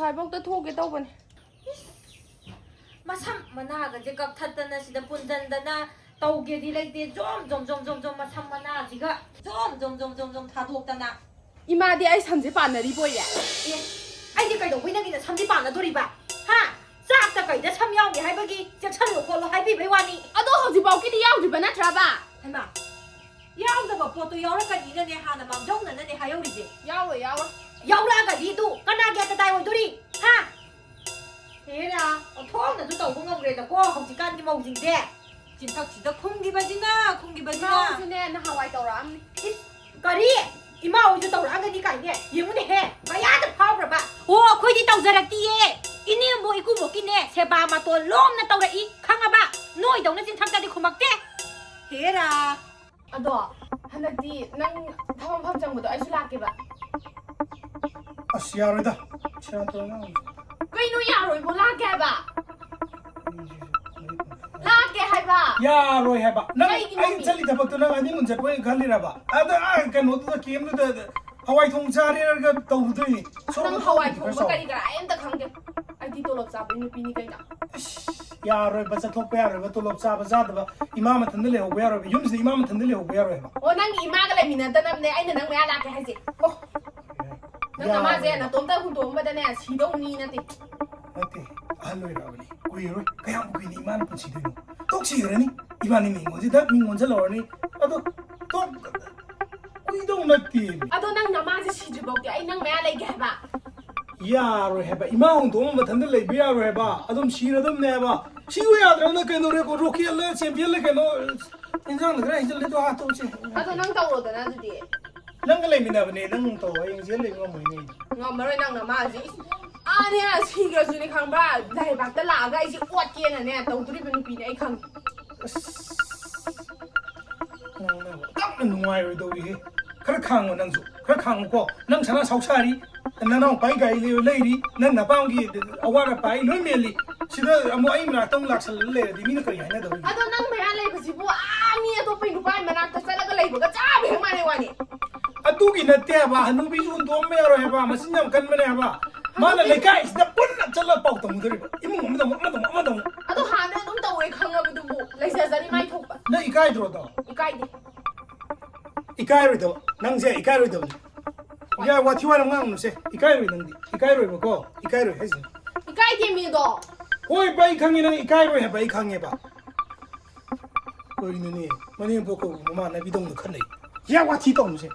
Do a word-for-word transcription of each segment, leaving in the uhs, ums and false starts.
ꯂꯥꯏꯕꯧꯇ ꯊꯣꯛꯀꯦ ꯇꯧꯕꯅꯦ꯫ ꯃꯁꯝ ꯃꯅꯥꯒꯁꯦ ꯀꯛꯊꯠꯇꯅ ꯁꯤꯗ ꯄꯨꯟꯁꯤꯟꯗꯅ ꯇꯧꯒꯦꯗꯤ ꯂꯩꯇꯦ꯫ ꯖꯣꯝ ꯖꯣꯝ ꯖꯣꯝ ꯖꯣꯝ ꯖꯣꯝ ꯃꯁꯝ ꯃꯅꯥꯁꯤꯒ ꯖꯣꯝ ꯖꯣꯝ ꯖꯣꯝ ꯖꯣꯝ ꯊꯥꯗꯣꯛꯇꯅ꯫ ꯏꯃꯥꯗꯤ ꯑꯩ ꯁꯝꯁꯦ ꯄꯥꯟꯅꯔꯤꯕꯣꯏꯔꯦ꯫ ꯑꯦ, ꯑꯩꯗꯤ ꯀꯩꯗꯧꯕꯩ ꯅꯪꯒꯤꯅ ꯁꯝꯗꯤ ꯄꯥꯟꯅꯗꯣꯔꯤꯕ? ꯍꯥ? ꯆꯥꯛꯇ ꯀꯩꯗ ꯁꯝ ꯌꯥꯎꯅꯤ ꯍꯥꯏꯕꯒꯤ ꯆꯦꯛꯁꯜꯂꯨ ꯈꯣꯠꯂꯨ ꯍꯥꯏꯕꯤꯕꯩ ꯋꯥꯅꯤ꯫ ꯑꯗꯣ ꯍꯧꯖꯤꯛꯐꯥꯎꯒꯤꯗꯤ ꯌꯥꯎꯗ꯭ꯔꯤꯕ ꯅꯠꯇ꯭ꯔꯕ? ꯍꯩꯃꯥ, ꯌꯥꯎꯗꯕ ꯄꯣꯠꯇꯣ ꯌꯥꯎꯔꯛꯀꯅꯤꯅꯅꯦ ꯍꯥꯟꯅ ꯃꯥꯡꯖꯧꯅꯅꯅꯦ ꯍꯥꯏꯍꯧꯔꯤꯁꯦ꯫ ꯌꯥꯎꯔꯣꯏ, ꯌꯥꯎꯔꯣꯏ꯫ ꯌꯥꯎꯔꯛꯑꯒꯗꯤ ꯑꯗꯨ ꯀꯅꯥꯒꯤ ꯑꯇꯗꯥꯏ ꯑꯣꯏꯗꯣꯔꯤ? ꯍꯥ? ꯍꯦꯔꯥ, ꯑꯣꯟꯊꯣꯛꯅꯁꯨ ꯇꯧꯕ ꯉꯝꯈ꯭ꯔꯦꯗꯀꯣ ꯍꯧꯖꯤꯛꯀꯥꯟꯒꯤ ꯃꯧꯁꯤꯡꯁꯦ꯫ ꯆꯤꯟꯊꯛꯁꯤꯗ ꯈꯨꯝꯈꯤꯕꯁꯤꯅ, ꯈꯨꯝꯈꯤꯕꯁꯤꯅ꯫ ꯏꯃꯥꯍꯣꯏꯁꯨꯅꯦ ꯅꯍꯥꯟꯋꯥꯏ ꯇꯧꯔꯛꯑꯝꯅꯤ꯫ ꯏꯁ, ꯀꯔꯤ? ꯏꯃꯥ ꯍꯣꯏꯁꯨ ꯇꯧꯔꯛꯑꯒꯅꯤ ꯀꯥꯏꯅꯦ? ꯌꯦꯡꯉꯨꯅꯦꯍꯦ, ꯀꯌꯥꯗ ꯐꯥꯎꯈ꯭ꯔꯕ? ꯑꯣ, ꯑꯩꯈꯣꯏꯗꯤ ꯇꯧꯖꯔꯛꯇꯤꯌꯦ꯫ ꯏꯅꯦꯝꯕꯣꯛ ꯏꯀꯨꯕꯣꯛꯀꯤꯅꯦ ꯁꯦꯕꯥ ꯃꯇꯣꯟ ꯂꯣꯝꯅ ꯇꯧꯔꯛꯏ, ꯈꯪꯉꯕ? ꯅꯣꯏꯗꯧꯅ ꯆꯤꯟꯊꯛꯇꯗꯤ ꯈꯨꯝꯃꯛꯇꯦ꯫ ꯍꯦꯔꯥ꯫ ꯑꯗꯣ, ꯍꯟꯗꯛꯇꯤ ꯅꯪ ꯊꯕꯛ ꯃꯐꯝ ꯆꯪꯕꯗꯣ ꯑꯩꯁꯨ ꯂꯥꯛꯀꯦꯕ꯫ ꯑꯁ, ꯌꯥꯔꯣꯏꯗ꯫ ꯁꯦꯔꯥꯟ ꯇꯨꯔꯥꯟ ꯉꯥꯡꯒꯅꯨ꯫ ꯀꯩꯅꯣ ꯌꯥꯔꯣꯏꯕꯣ? ꯂꯥꯛꯀꯦ ꯍꯥꯏꯕ꯫ ꯂꯥꯛꯀꯦ ꯍꯥꯏꯕ꯫ ꯌꯥꯔꯣꯏ ꯍꯥꯏꯕ꯫ ꯅꯪ ꯀꯩꯒꯤꯅꯣ ꯑꯩ ꯃꯤ? ꯆꯠꯂꯤ ꯊꯕꯛꯇꯣ ꯅꯪ honeymoon ꯆꯠꯄ ꯑꯣꯏꯅ ꯈꯜꯂꯤꯔꯕ? ꯑꯗ, ꯑꯥ, ꯀꯩꯅꯣꯗꯨꯗ, camp ꯗꯨꯗ ꯍꯋꯥꯏ ꯊꯣꯡ ꯆꯥꯔꯦꯔꯒ ꯇꯧꯔꯨꯗꯣꯏꯅꯤ꯫ ꯁꯣꯝꯗ ꯅꯪ ꯍꯋꯥꯏ ꯊꯣꯡꯕ ꯈꯔ ꯆꯥꯎ꯫ ꯀꯔꯤ ꯀꯔꯥ ꯑꯝꯇ ꯈꯪꯗꯦ꯫ ꯑꯩꯗꯤ ꯇꯣꯂꯣꯞ ꯆꯥꯕꯤ ꯅꯨꯄꯤꯅꯤ ꯀꯩꯅꯣ꯫ ꯑꯁ, ꯌꯥꯔꯣꯏꯕ, ꯆꯠꯊꯣꯛꯄ ꯌꯥꯔꯣꯏꯕ, ꯇꯣꯂꯣꯞ ꯆꯥꯕ ꯆꯥꯗꯕ ꯏꯃꯥ ꯃꯊꯟꯇ ꯂꯩꯍꯧꯕ ꯌꯥꯔꯣꯏꯕ, ꯌꯨꯝꯁꯤꯗ ꯏꯃꯥ ꯃꯊꯟꯇ ꯂꯩꯍꯧꯕ ꯌꯥꯔꯣꯏ ꯍꯥꯏꯕ꯫ ꯑꯣ, ꯅꯪꯒꯤ ꯏꯃꯥꯒ ꯂꯩꯃꯤꯟꯅꯗꯅꯕꯅꯦ ꯑꯩꯅ ꯅꯪ ꯃꯌꯥ ꯂꯥꯛꯀꯦ ꯍꯥꯏꯁꯦ꯫ ꯑꯣ, ꯅꯪ ꯌꯥꯔꯣꯏ꯫ ꯅꯃꯥꯁꯦ ꯅꯇꯣꯝꯇ ꯍꯨꯟꯗꯣꯛꯑꯝꯕꯗꯅꯦ ꯁꯤꯗꯧꯅꯤ ꯅꯠꯇꯦ꯫ ꯅꯠꯇꯦ, ꯑꯍꯜ ꯑꯣꯏꯔꯛꯑꯕꯅꯤ, ꯀꯨꯏꯔꯔꯣꯏ꯫ ꯀꯌꯥꯝ ꯀꯨꯏꯅ ꯏꯃꯥꯅ ꯄꯨꯟꯁꯤꯗꯣꯏꯅꯣ? ꯇꯣꯛ ꯁꯤꯈ꯭ꯔꯅꯤ꯫ ꯏꯕꯥꯅꯤ ꯃꯤꯡ ꯑꯣꯟꯁꯤꯗ ꯃꯤꯡ ꯑꯣꯟꯁꯤꯜꯍꯧꯔꯅꯤ꯫ ꯑꯗꯣ ꯇꯣꯛ ꯀꯨꯏꯗꯧ ꯅꯠꯇꯦ꯫ ꯑꯗꯣ ꯅꯪ ꯅꯃꯥꯁꯦ ꯁꯤꯗ꯭ꯔꯤꯐꯥꯎꯗꯤ ꯑꯩ ꯅꯪ ꯃꯌꯥ ꯂꯩꯒꯦ ꯍꯥꯏꯕ꯫ ꯌꯥꯔꯣꯏ ꯍꯥꯏꯕ꯫ ꯏꯃꯥ ꯍꯨꯟꯗꯣꯛꯑ ꯃꯊꯟꯇ ꯂꯩꯕ ꯌꯥꯔꯣꯏ ꯍꯥꯏꯕ꯫ ꯑꯗꯨꯝ ꯁꯤꯔꯗꯝꯅꯦ ꯍꯥꯏꯕ꯫ ꯁꯤꯌꯨ ꯌꯥꯗ꯭ꯔꯒꯅ ꯀꯩꯅꯣ, ꯔꯦꯀꯣ-, ꯔꯣꯀꯦꯜꯂ ꯆꯦꯝꯄꯤꯌꯟꯂ ꯀꯩꯅꯣ, ꯏꯟꯖꯥꯡꯗ ꯈꯔ ꯍꯩꯖꯤꯜꯂꯦ, ꯑꯗꯣ ꯍꯥꯠꯇꯣꯛꯑꯁꯦ꯫ ꯑꯗꯣ ꯅꯪ ꯇꯧꯔꯣꯗꯅ ꯑꯗꯨꯗꯤ꯫ ꯅꯪꯒ ꯂꯩꯃꯤꯟꯅꯕꯅꯦ, ꯅꯪ ꯇꯧꯔꯣ꯫ ꯑꯩ ꯍꯧꯖꯤꯛ ꯂꯩꯕ ꯉꯝꯃꯣꯏꯅꯦ ꯑꯩꯗꯤ꯫ ꯉꯝꯃꯔꯣꯏ ꯅꯪ ꯅꯃꯥꯁꯤ꯫ ꯏꯁ, ꯑꯥꯅꯦ, ꯁꯤꯈ꯭ꯔꯁꯨꯅꯦ ꯈꯪꯕ꯭ꯔꯥ, ꯂꯩꯕꯥꯛꯇ ꯂꯥꯛꯑꯒ ꯑꯩꯁꯦ ꯑꯣꯠꯀꯦꯅꯅꯦ ꯇꯧꯗꯣꯔꯤꯕ ꯅꯨꯄꯤꯅꯦ ꯑꯩ ꯈꯪꯉꯦ꯫ ꯑꯁ, ꯅꯪꯅ ꯌꯥꯝꯅ ꯅꯨꯡꯉꯥꯏꯔꯣꯏꯗꯧꯔꯤꯍꯦ꯫ ꯈꯔ ꯈꯥꯡꯉꯣ ꯅꯪꯁꯨ, ꯈꯔ ꯈꯥꯡꯉꯨꯀꯣ꯫ ꯅꯪ ꯁꯅꯥ ꯁꯥꯎ ꯁꯥꯔꯤ, ꯅꯅꯥꯎꯄꯥꯒꯤ ꯒꯥꯔꯤ ꯂꯩ-, ꯂꯩꯔꯤ, ꯅꯪ ꯅꯄꯥꯝꯒꯤ ꯑꯋꯥꯠ ꯑꯄꯥ ꯑꯩ ꯂꯣꯏ ꯃꯦꯜꯂꯤ꯫ ꯁꯤꯗ ꯑꯃꯨꯛ ꯑꯩ ꯃꯅꯥꯛꯇ ꯑꯃꯨꯛ ꯂꯥꯛꯁꯜꯂꯒ ꯂꯩꯔꯗꯤ ꯃꯤꯅ ꯀꯔꯤ ꯍꯥꯏꯅꯗꯧꯔꯤꯒꯦ? ꯑꯗꯣ ꯅꯪ ꯃꯌꯥ ꯂꯩꯕꯁꯤꯕꯨ ꯑꯥ ꯃꯤ ꯑꯇꯣꯞꯄꯒꯤ ꯅꯨꯄꯥꯒꯤ ꯃꯅꯥꯛꯇ ꯆꯠꯂꯒ ꯂꯩꯕꯒ ꯆꯞ ꯍꯦꯛ ꯃꯥꯟꯅꯩ ꯋꯥꯅꯤ꯫ ꯑꯗꯨꯒꯤ ꯅꯠꯇꯦ ꯍꯥꯏꯕ, ꯍꯅꯨꯕꯤꯁꯨ ꯍꯨꯟꯗꯣꯛꯑꯝꯕ ꯌꯥꯔꯣꯏ ꯍꯥꯏꯕ, ꯃꯆꯤꯟ ꯌꯥꯝ ꯀꯟꯕꯅꯦ ꯍꯥꯏꯕ꯫ ꯃꯥꯅ ꯂꯩꯀꯥꯏꯁꯤꯗ ꯄꯨꯟꯅ ꯆꯠꯂꯒ ꯄꯥꯎ ꯇꯝꯒꯗꯧꯔꯤꯕ꯫ ꯏꯃꯨꯡ ꯑꯃꯗ ꯑꯃꯨꯛ, ꯑꯃꯗ ꯑꯃꯨꯛ, ꯑꯃꯗ ꯑꯃꯨꯛ꯫ ꯑꯗꯣ ꯍꯥꯟꯅ ꯑꯗꯨꯝ ꯇꯧꯋꯦ ꯈꯪꯉꯕꯗꯨꯕꯨ, ꯂꯩꯖꯖꯅꯤ ꯃꯥꯏ ꯊꯣꯛꯄ꯫ ꯅꯪ ꯏꯀꯥꯏꯗ꯭ꯔꯣ ꯑꯗꯣ? ꯏꯀꯥꯏꯗꯦ꯫ ꯏꯀꯥꯏꯔꯣꯏꯗꯕ꯫ ꯅꯪꯁꯦ ꯏꯀꯥꯏꯔꯣꯏꯗꯕꯅꯤ꯫ ꯌꯥ, ꯋꯥꯊꯤ ꯋꯥꯔꯦꯝ ꯉꯥꯡꯒꯅꯨꯁꯦ꯫ ꯏꯀꯥꯏꯔꯣꯏ ꯅꯪꯗꯤ꯫ ꯏꯀꯥꯏꯔꯣꯏꯕꯀꯣ꯫ ꯏꯀꯥꯏꯔꯣꯏ ꯍꯥꯏꯁꯤꯅꯤ꯫ ꯏꯀꯥꯏꯗꯦ ꯃꯤ ꯑꯗꯣ꯫ ꯍꯣꯏ ꯕꯥ, ꯑꯩ ꯈꯪꯉꯦ ꯅꯪ ꯏꯀꯥꯏꯔꯣꯏ ꯍꯥꯏꯕ ꯑꯩ ꯈꯪꯉꯦꯕ꯫ ꯀꯩꯅꯣꯅꯦ? ꯃꯅꯦꯝꯄꯣꯛ ꯀꯧꯕ ꯃꯃꯥꯟꯅꯕꯤꯗꯧꯅ ꯈꯟꯅꯩ꯫ ꯌꯥ, ꯋꯥꯊꯤ ꯇꯧꯅꯨꯁꯦ꯫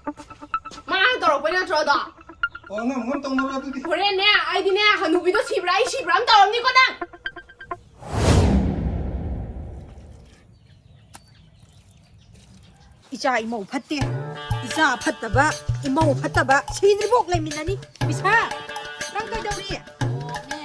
ꯃꯥꯅ ꯇꯧꯔꯛꯄꯩ ꯅꯠꯇ꯭ꯔꯣ ꯑꯗꯣ? ꯑꯣ, ꯑꯉꯥꯡ ꯑꯃ ꯇꯧꯅꯕ꯭ꯔꯥ ꯑꯗꯨꯗꯤ? ꯍꯣꯔꯦꯟꯅꯦ, ꯑꯩꯗꯤꯅꯦ, ꯍꯅꯨꯕꯤꯗꯣ ꯁꯤꯕ꯭ꯔꯥ ꯑꯩ ꯁꯤꯕ꯭ꯔꯥ ꯑꯃ ꯇꯧꯔꯝꯅꯤꯀꯣ ꯅꯪ꯫ ꯏꯆꯥ ꯏꯃꯧ ꯐꯠꯇꯦ꯫ ꯏꯆꯥ ꯐꯠꯇꯕ, ꯏꯃꯧ ꯐꯠꯇꯕ, ꯁꯤꯗ꯭ꯔꯤꯐꯥꯎ ꯂꯩꯃꯤꯟꯅꯅꯤ꯫ ꯕꯤꯁꯥ, ꯅꯪ ꯀꯩꯗꯧꯔꯤ? ꯑꯣꯅꯦ,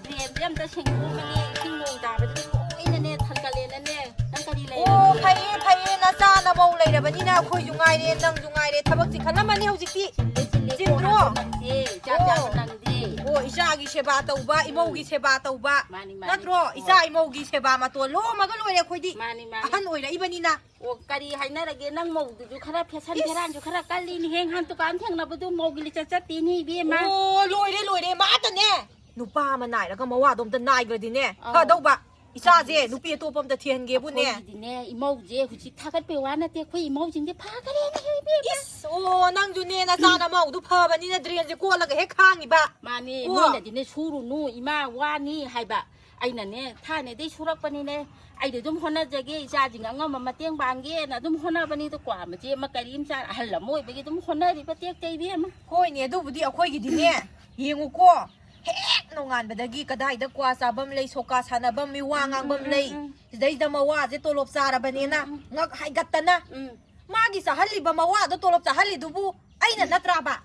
ꯗ꯭ꯔꯦꯟꯁꯦ ꯑꯝꯇ ꯁꯦꯡꯗꯣꯛꯑꯝꯕꯅꯦ, ꯏꯁꯤꯡ ꯅꯣꯡ ꯇꯥꯕꯗꯒꯤ ꯂꯣꯏꯅꯅꯦ ꯊꯟꯒꯠꯂꯦꯅꯅꯦ꯫ ꯅꯪ ꯀꯔꯤ ꯑꯣ, ꯂꯩꯔꯒꯦ? ꯐꯩꯌꯦ, ꯐꯩꯌꯦ, ꯅꯆꯥ ꯅꯃꯧ ꯂꯩꯔꯕꯅꯤꯅ ꯑꯩꯈꯣꯏꯁꯨ ꯉꯥꯏꯔꯦ, ꯅꯪꯁꯨ ꯉꯥꯏꯔꯦ, ꯊꯕꯛ ꯆꯤꯟꯈꯠꯂꯝꯃꯅꯤ ꯍꯧꯖꯤꯛꯇꯤ꯫ ꯆꯤꯜꯂꯦ, ꯆꯤꯜꯂꯦ, ꯆꯤꯟꯗ꯭ꯔꯣ? ꯀꯣꯟꯅ ꯅꯪꯗꯦ, ꯆꯥꯛ ꯑꯣ꯫ ꯆꯥꯕ ꯅꯪꯗꯦ꯫ ꯑꯣ, ꯏꯆꯥꯒꯤ ꯁꯦꯕꯥ ꯇꯧꯕ, ꯎꯝ꯫ ꯏꯃꯧꯒꯤ ꯁꯦꯕꯥ ꯇꯧꯕ, ꯃꯥꯅꯤ, ꯃꯥꯅꯤ꯫ ꯅꯠꯇ꯭ꯔꯣ? ꯍꯣꯏ꯫ ꯏꯆꯥ ꯏꯃꯧꯒꯤ ꯁꯦꯕꯥ ꯃꯇꯣꯟ ꯂꯣꯝꯃꯒ ꯂꯣꯏꯔꯦ ꯑꯩꯈꯣꯏꯗꯤ꯫ ꯃꯥꯅꯤ, ꯃꯥꯅꯤ꯫ ꯑꯍꯟ ꯑꯣꯏꯔꯛꯏꯕꯅꯤꯅ꯫ ꯑꯣ, ꯀꯔꯤ ꯍꯥꯏꯅꯔꯒꯦ? ꯅꯪ ꯃꯧꯗꯨꯁꯨ ꯈꯔ ꯐꯦꯁꯟ ꯏꯁ! ꯐꯦꯔꯥꯟꯁꯨ ꯈꯔ ꯀꯜꯂꯤꯅꯦ꯫ ꯍꯦꯡ ꯍꯥꯟ ꯗꯨꯀꯥꯟ ꯊꯦꯡꯅꯕꯗꯨ ꯃꯧꯒꯤ ꯂꯤꯆꯠ ꯆꯠꯇꯦꯅꯦ, ꯏꯕꯦꯝꯃ꯫ ꯑꯣ, ꯂꯣꯏꯔꯦ, ꯂꯣꯏꯔꯦ꯫ ꯃꯥꯇꯅꯦ ꯅꯨꯄꯥ ꯑꯃ ꯅꯥꯏꯔꯒ ꯃꯋꯥꯗꯣ ꯑꯝꯇ ꯅꯥꯏꯈ꯭ꯔꯗꯤꯅꯦ, ꯑꯧ꯫ ꯐꯗꯧꯕ꯫ ꯏꯆꯥꯁꯦ ꯑꯁ, ꯅꯨꯄꯤ ꯑꯇꯣꯞꯄ ꯑꯝꯇ ꯊꯤꯍꯟꯒꯦꯕꯨꯅꯦ꯫ ꯑꯩꯈꯣꯏꯒꯤꯗꯤꯅꯦ, ꯏꯃꯧꯁꯦ ꯍꯧꯖꯤꯛ ꯊꯥꯒꯠꯄꯩ ꯋꯥ ꯅꯠꯇꯦ, ꯑꯩꯈꯣꯏ ꯏꯃꯧꯁꯤꯡꯁꯦ ꯐꯈꯔꯦꯅꯦ, ꯏꯕꯦꯝꯃ꯫ ꯏꯁ! ꯑꯣ, ꯅꯪꯁꯨꯅꯦ ꯅꯆꯥ ꯅꯃꯧꯗꯨ ꯐꯕꯅꯤꯅ ꯗ꯭ꯔꯦꯟꯁꯦ ꯀꯣꯠꯂꯒ ꯍꯦꯛ ꯈꯥꯡꯉꯤꯕ꯫ ꯃꯥꯅꯤ, ꯑꯣ꯫ ꯃꯣꯏꯅꯗꯤꯅꯦ ꯁꯨꯔꯨꯅꯨ ꯏꯃꯥ ꯋꯥꯅꯤ ꯍꯥꯏꯕ꯫ ꯑꯩꯅꯅꯦ ꯊꯥꯏꯅꯗꯩ ꯁꯨꯔꯛꯄꯅꯤꯅꯦ꯫ ꯑꯩꯗꯤ ꯑꯗꯨꯝ ꯍꯣꯠꯅꯖꯒꯦ, ꯏꯆꯥꯁꯤꯡ ꯑꯉꯝꯕ ꯃꯇꯦꯡ ꯄꯥꯡꯒꯦꯅ ꯑꯗꯨꯝ ꯍꯣꯠꯅꯕꯅꯤꯗꯣ, ꯀ꯭ꯋꯥ ꯃꯆꯦ ꯑꯃ ꯀꯔꯤ ꯑꯃ ꯆꯥꯔ ꯑꯍꯜ ꯑꯃ ꯑꯣꯏꯕꯒꯤ ꯑꯗꯨꯝ ꯍꯣꯠꯅꯔꯤꯕ ꯇꯦꯛ ꯇꯦꯛ ꯏꯕꯦꯝꯃ꯫ ꯍꯣꯏꯅꯦ, ꯑꯗꯨꯕꯨꯗꯤ ꯑꯩꯈꯣꯏꯒꯤꯗꯤꯅꯦ, ꯌꯦꯡꯉꯨꯀꯣ, ꯍꯦꯛ ꯅꯣꯡꯉꯥꯟꯕꯗꯒꯤ ꯀꯗꯥꯏꯗ ꯀ꯭ꯋꯥ ꯆꯥꯐꯝ ꯂꯩ, ꯁꯣꯀꯥ ꯁꯥꯟꯅꯐꯝ, ꯃꯤ ꯋꯥ ꯎꯝ, ꯉꯥꯡꯐꯝ ꯎꯝ, ꯎꯝ, ꯂꯩ, ꯎꯝ꯫ ꯁꯤꯗꯩꯁꯤꯗ ꯃꯋꯥꯁꯦ ꯇꯣꯂꯣꯞ ꯆꯥꯔꯕꯅꯦꯅ ꯎꯝ, ꯎꯝ꯫ ꯉꯛ ꯍꯥꯏꯒꯠꯇꯅ꯫ ꯎꯝ꯫ ꯃꯥꯒꯤ ꯆꯥꯍꯜꯂꯤꯕ ꯃꯋꯥꯗꯣ ꯇꯣꯂꯣꯞ ꯆꯥꯍꯜꯂꯤꯗꯨꯕꯨ ꯑꯩꯅ ꯅꯠꯇ꯭ꯔꯥꯕ?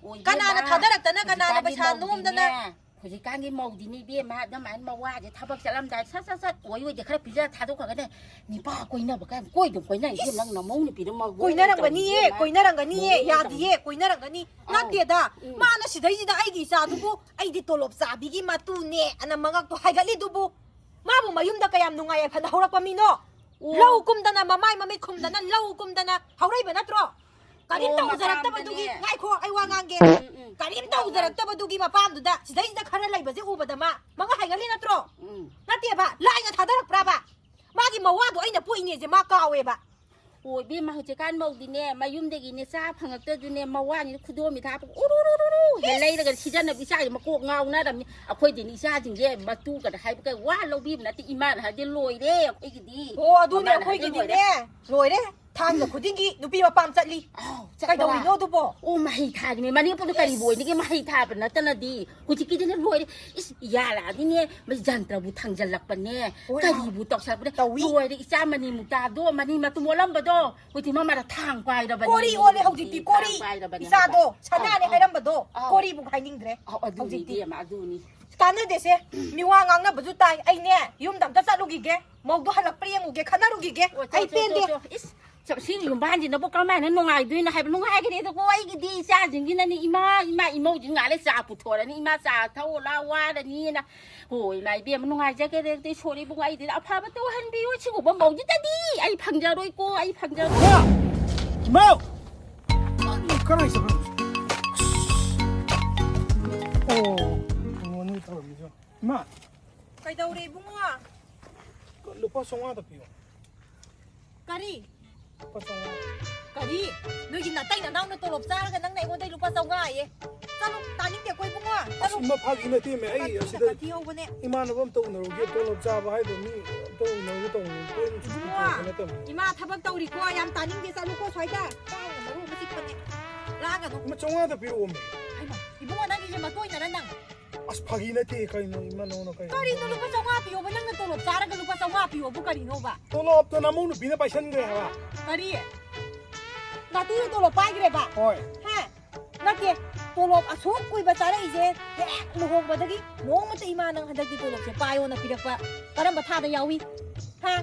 ꯑꯣ, ꯀꯅꯥꯅ ꯏꯕꯦꯝꯃ, ꯊꯥꯗꯔꯛꯇꯅ ꯀꯅꯥꯅ ꯍꯧꯖꯤꯛꯀꯥꯟꯗꯤ ꯄꯩꯁꯥ ꯃꯧꯗꯤꯅꯦ, ꯅꯣꯝꯗꯅ? ꯍꯧꯖꯤꯛꯀꯥꯟꯒꯤ ꯃꯧꯗꯤꯅꯦ ꯏꯕꯦꯝꯃ, ꯑꯗꯨꯃꯥꯏꯅ ꯃꯋꯥꯁꯦ ꯊꯕꯛ ꯆꯠꯂꯝꯗꯥꯏ ꯁꯠ ꯁꯠ ꯁꯠ ꯑꯣꯏ ꯑꯣꯏꯗꯦ ꯈꯔ ꯄꯤꯖ ꯊꯥꯗꯣꯛꯈ꯭ꯔꯒꯅꯦ, ꯅꯤꯄꯥ ꯀꯣꯏꯅꯕ ꯀꯥꯏꯅ ꯀꯣꯏꯗꯨꯝ ꯀꯣꯏꯅ ꯏꯕꯦꯝ, ꯏꯁ! ꯅꯪ ꯅꯃꯧ ꯅꯨꯄꯤꯗꯣ ꯃꯧ ꯀꯣꯏꯅꯔꯝꯒꯅꯤꯌꯦ, ꯇꯧꯔꯤꯁꯦ, ꯃꯧ ꯀꯣꯏꯅꯔꯝꯒꯅꯤꯌꯦ, ꯇꯧꯔꯤꯁꯦ꯫ ꯌꯥꯗꯤꯌꯦ, ꯀꯣꯏꯅꯔꯝꯒꯅꯤ꯫ ꯑꯧ꯫ ꯅꯠꯇꯦꯗ, ꯎꯝ꯫ ꯃꯥꯅ ꯁꯤꯗꯩꯁꯤꯗ ꯑꯩꯒꯤ ꯏꯆꯥꯗꯨꯕꯨ ꯑꯩꯗꯤ ꯇꯣꯂꯣꯞ ꯆꯥꯕꯤꯒꯤ ꯃꯇꯨꯅꯦ ꯑꯅ ꯃꯉꯛꯇꯣ ꯍꯥꯏꯒꯠꯂꯤꯗꯨꯕꯨ, ꯃꯥꯕꯨ ꯃꯌꯨꯝꯗ ꯀꯌꯥꯝ ꯅꯨꯡꯉꯥꯏ ꯌꯥꯏꯐꯅ ꯍꯧꯔꯛꯄ ꯃꯤꯅꯣ? ꯑꯣ꯫ ꯂꯧ ꯀꯨꯝꯗꯅ, ꯃꯃꯥꯏ ꯃꯃꯤꯠ ꯈꯨꯝꯗꯅ, ꯂꯧ ꯀꯨꯝꯗꯅ ꯍꯧꯔꯛꯏꯕ ꯅꯠꯇ꯭ꯔꯣ? ꯀꯔꯤꯝ ꯑꯣ, ꯇꯧꯖꯔꯛꯇꯕꯗꯨꯒꯤ, ꯃꯄꯥꯝꯗꯅꯦ꯫ ꯉꯥꯏꯈꯣ, ꯑꯩ ꯋꯥ ꯉꯥꯡꯒꯦ꯫ ꯎꯝ, ꯎꯝ꯫ ꯀꯔꯤꯝ ꯇꯧꯖꯔꯛꯇꯕꯗꯨꯒꯤ ꯃꯄꯥꯝꯗꯨꯗ ꯁꯤꯗꯩꯁꯤꯗ ꯈꯔ ꯂꯩꯕꯁꯦ ꯎꯕꯗ ꯃꯥ ꯃꯉꯥ ꯍꯥꯏꯒꯜꯂꯤ ꯅꯠꯇ꯭ꯔꯣ? ꯎꯝ꯫ ꯅꯠꯇꯦꯕ, ꯂꯥꯏꯅ ꯊꯥꯗꯔꯛꯄ꯭ꯔꯕ? ꯃꯥꯒꯤ ꯃꯋꯥꯗꯣ ꯑꯩꯅ ꯄꯣꯛꯏꯅꯦꯁꯦ ꯃꯥ ꯀꯥꯎꯋꯦꯕ꯫ ꯑꯣ, ꯏꯕꯦꯝꯃ, ꯍꯧꯖꯤꯛꯀꯥꯟ ꯃꯧꯗꯤꯅꯦ, ꯃꯌꯨꯝꯗꯒꯤꯅꯦ ꯆꯥ ꯐꯪꯉꯛꯇꯗꯨꯅꯦ, ꯃꯋꯥꯅꯤꯅ ꯈꯨꯗꯣꯝꯕꯤ ꯊꯥꯕ ꯎꯔꯨꯔꯨꯔꯨꯔꯨ ꯍꯦꯛ ꯂꯩꯔꯒ ꯁꯤꯖꯟꯅꯕ ꯏꯆꯥꯒꯤ ꯃꯀꯣꯛ ꯉꯥꯎꯅꯔꯝꯅꯤ꯫ ꯑꯩꯈꯣꯏꯗꯤꯅꯦ ꯏꯆꯥꯁꯤꯡꯁꯦ ꯃꯇꯨꯒꯗ ꯍꯥꯏꯕꯒ ꯋꯥ ꯂꯧꯕꯤꯕ ꯅꯠꯇꯦ, ꯏꯃꯥꯅ ꯍꯥꯏꯗꯤ ꯂꯣꯏꯔꯦ ꯑꯩꯒꯤꯗꯤ꯫ ꯑꯣ, ꯑꯗꯨꯅꯦ ꯃꯃꯥꯅ ꯍꯥꯏꯗꯤ ꯑꯩꯈꯣꯏꯒꯤꯗꯤꯅꯦ, ꯂꯣꯏꯔꯦ꯫ ꯂꯣꯏꯔꯦ꯫ ꯊꯥꯡꯖ ꯈꯨꯗꯤꯡꯒꯤ ꯅꯨꯄꯤ ꯃꯄꯥꯝ ꯆꯠꯂꯤ꯫ ꯑꯥꯎ, ꯆꯠꯄ꯭ꯔꯥ? ꯀꯩꯗꯧꯔꯤꯅꯣ ꯑꯗꯨꯕꯣ? ꯑꯣ, ꯃꯍꯩ ꯊꯥꯔꯤꯃꯦ꯫ ꯃꯅꯦꯝꯄꯣꯛꯅ ꯀꯔꯤꯕꯨ ꯏꯁ꯫ ꯑꯣꯏꯅꯤꯒꯦ ꯃꯍꯩ ꯊꯥꯕ ꯅꯠꯇꯅꯗꯤ꯫ ꯍꯧꯖꯤꯛꯀꯤꯗꯨꯅ ꯂꯣꯏꯔꯦ꯫ ꯏꯁ, ꯌꯥꯔꯛꯑꯗꯤꯅꯦ, ꯃꯁꯤ ꯖꯟꯇ꯭ꯔꯕꯨ ꯊꯥꯡꯖꯜꯂꯛꯄꯅꯦ꯫ ꯍꯣꯏ, ꯀꯔꯤꯕꯨ ꯇꯧꯁꯜꯂꯛꯄꯅꯦ? ꯇꯧꯏ꯫ ꯂꯣꯏꯔꯦ, ꯏꯆꯥ ꯃꯅꯤ ꯃꯨꯛꯇꯥꯗꯣ, ꯃꯅꯤ ꯃꯇꯨꯝ ꯑꯣꯜꯂꯝꯕꯗꯣ꯫ ꯍꯧꯖꯤꯛ ꯃꯃꯥꯗ ꯊꯥꯡ ꯄꯥꯏꯔꯕꯅꯦ꯫ ꯀꯣꯔꯤ ꯑꯣꯜꯂꯦ ꯍꯧꯖꯤꯛꯇꯤ, ꯊꯥꯡ ꯀꯣꯔꯤ꯫ ꯄꯥꯏꯔꯕꯅꯦ ꯏꯆꯥꯗꯣ ꯍꯥꯏꯕ꯫ ꯁꯅꯥꯅꯦ ꯑꯧ, ꯑꯧ, ꯍꯥꯏꯔꯝꯕꯗꯣ ꯑꯧ, ꯑꯗꯨꯅꯤ ꯍꯧꯖꯤꯛꯇꯤ꯫ ꯏꯕꯦꯝꯃ, ꯑꯗꯨꯅꯤ꯫ ꯀꯥꯟꯅꯗꯦꯁꯦ꯫ ꯃꯤꯋꯥ ꯉꯥꯡꯅꯕꯁꯨ ꯇꯥꯏ꯫ ꯑꯩꯅꯦ, ꯌꯨꯝꯗ ꯑꯝꯇ ꯆꯠꯂꯨꯈꯤꯒꯦ꯫ ꯃꯧꯗꯣ ꯍꯜꯂꯛꯄ꯭ꯔꯥ ꯌꯦꯡꯉꯨꯒꯦ, ꯈꯟꯅꯔꯨꯈꯤꯒꯦ꯫ ꯑꯣ, ꯆꯣ, ꯑꯩ ꯆꯣ, ꯆꯣ, ꯄꯦꯟꯗꯦ꯫ ꯆꯣ꯫ ꯏꯁ, ꯆꯞ-, ꯁꯤ ꯌꯨꯝꯕꯥꯟꯁꯤꯅꯕꯨ ꯀꯔꯝꯍꯥꯏꯅ ꯅꯨꯡꯉꯥꯏꯗꯣꯏꯅꯣ ꯍꯥꯏꯕ? ꯅꯨꯡꯉꯥꯏꯒꯅꯤꯗꯀꯣ, ꯑꯩꯒꯤꯗꯤ ꯏꯆꯥꯁꯤꯡꯁꯤꯅꯅꯤ, ꯏꯃꯥ, ꯏꯃꯥ, ꯏꯃꯧꯁꯤ ꯉꯥꯏ ꯂꯩ ꯆꯥ ꯄꯨꯊꯣꯔꯅꯤ, ꯏꯃꯥ ꯆꯥ ꯊꯛꯎ ꯂꯥꯎ ꯋꯥꯔꯅꯤꯅ꯫ ꯍꯣꯏ, ꯏꯃꯥ ꯏꯕꯦꯝꯃ, ꯅꯨꯡꯉꯥꯏꯖꯒꯦꯔꯦ꯫ ꯑꯗꯨꯗꯤ ꯁꯣꯔꯤ ꯏꯕꯨꯡꯉꯣ, ꯑꯩꯗꯤ ꯑꯐꯕ ꯇꯧꯍꯟꯕꯤꯌꯨ꯫ ꯁꯤꯒꯨꯝꯕ ꯃꯧꯁꯤꯗꯗꯤ ꯑꯩ ꯐꯪꯖꯔꯣꯏꯀꯣ, ꯑꯩ ꯐꯪꯖꯔꯣꯏ꯫ ꯏꯃꯥ! ꯏꯃꯥ! ꯀꯔꯤ ꯀꯔꯥꯏ ꯆꯠꯈ꯭ꯔꯕ? ꯑꯣ, ꯏꯕꯨꯡꯉꯣ, ꯅꯣꯏ ꯇꯧꯔꯝꯃꯤꯁꯦ꯫ ꯏꯃꯥ! ꯀꯩꯗꯧꯔꯦ, ꯏꯕꯨꯡꯉꯣ? ꯂꯨꯄꯥ ꯆꯥꯝꯃꯉꯥꯗ ꯄꯤꯌꯣ꯫ ꯀꯔꯤ? ꯂꯨꯄꯥ ꯆꯥꯝꯃꯉꯥ꯫ ꯀꯔꯤ? ꯅꯣꯏꯒꯤ ꯅꯥꯇꯩ ꯅꯅꯥꯎꯅ ꯇꯣꯂꯣꯞ ꯆꯥꯔꯒ ꯅꯪꯅ ꯑꯩꯉꯣꯟꯗ ꯂꯨꯄꯥ ꯆꯥꯝꯃꯉꯥ ꯑꯌꯦ? ꯆꯠꯂꯣ, ꯇꯥꯅꯤꯡꯗꯦꯀꯣ ꯏꯕꯨꯡꯉꯣ꯫ ꯑꯁ, ꯆꯠꯂꯣ꯫ ꯏꯃꯥ, ꯐꯥꯒꯤ ꯅꯠꯇꯦꯃꯦ꯫ ꯑꯩ ꯀꯥꯊꯤꯅ ꯑꯁꯤꯗ ꯀꯥꯊꯤ ꯍꯧꯕꯅꯦ꯫ ꯏꯃꯥꯟꯅꯕ ꯑꯝꯇ ꯎꯅꯔꯨꯒꯦ꯫ ꯇꯣꯂꯣꯞ ꯆꯥꯕ ꯍꯥꯏꯗꯣ ꯃꯤ ꯑꯝꯇ ꯎꯅꯔꯨꯒꯦ ꯇꯧꯕꯅꯤ꯫ ꯇꯣꯂꯣꯞ ꯏꯕꯨꯡꯉꯣ, ꯆꯥꯕ ꯅꯠꯇꯕꯅꯤ꯫ ꯏꯃꯥ ꯊꯕꯛ ꯇꯧꯔꯤꯀꯣ꯫ ꯌꯥꯝ ꯇꯥꯅꯤꯡꯗꯦ꯫ ꯆꯠꯂꯨꯀꯣ ꯁ꯭ꯋꯥꯏꯗ꯫ ꯀꯥꯡꯅ ꯃꯔꯣꯟ ꯑꯃ ꯆꯤꯛꯄꯅꯦ꯫ ꯂꯥꯡꯒꯅꯨ꯫ ꯏꯃꯥ, ꯆꯥꯝꯃꯉꯥꯗ ꯄꯤꯔꯛꯑꯣꯃꯦ꯫ ꯍꯩꯃꯥ, ꯏꯕꯨꯡꯉꯣ, ꯅꯪꯒꯤꯁꯦ ꯃꯇꯣꯏꯅꯔ ꯅꯪ? ꯑꯁ, ꯐꯥꯒꯤ ꯅꯠꯇꯦ ꯀꯩꯅꯣ, ꯏꯃꯥ, ꯅꯉꯣꯟꯗ ꯀꯩ ꯀꯔꯤꯅꯣ ꯂꯨꯄꯥ ꯆꯥꯝꯃꯉꯥ ꯄꯤꯌꯣꯕ? ꯅꯪꯅ ꯇꯣꯂꯣꯞ ꯆꯥꯔꯒ ꯂꯨꯄꯥ ꯆꯥꯝꯃꯉꯥ ꯄꯤꯌꯣꯕꯨ ꯀꯔꯤꯅꯣꯕ? ꯇꯣꯂꯣꯞꯇꯣ ꯅꯃꯧ ꯅꯨꯄꯤꯅ ꯄꯥꯏꯁꯟꯈ꯭ꯔꯦ ꯍꯥꯏꯕ꯫ ꯀꯔꯤ? ꯅꯥꯇꯨꯅ ꯇꯣꯂꯣꯞ ꯄꯥꯏꯈ꯭ꯔꯦꯕ? ꯍꯣꯏ꯫ ꯍꯥ? ꯅꯠꯇꯦ, ꯇꯣꯂꯣꯞ ꯑꯁꯨꯛ ꯀꯨꯏꯕ ꯆꯥꯔꯛꯏꯁꯦ ꯍꯦꯛ ꯂꯨꯍꯣꯡꯕꯗꯒꯤ ꯅꯣꯡꯃꯇ ꯏꯃꯥ ꯅꯪ ꯍꯟꯗꯛꯇꯤ ꯇꯣꯂꯣꯞꯁꯦ ꯄꯥꯏꯌꯣꯅ ꯄꯤꯔꯛꯄ ꯀꯔꯝꯕ ꯊꯥꯗ ꯌꯥꯎꯏ? ꯍꯥ?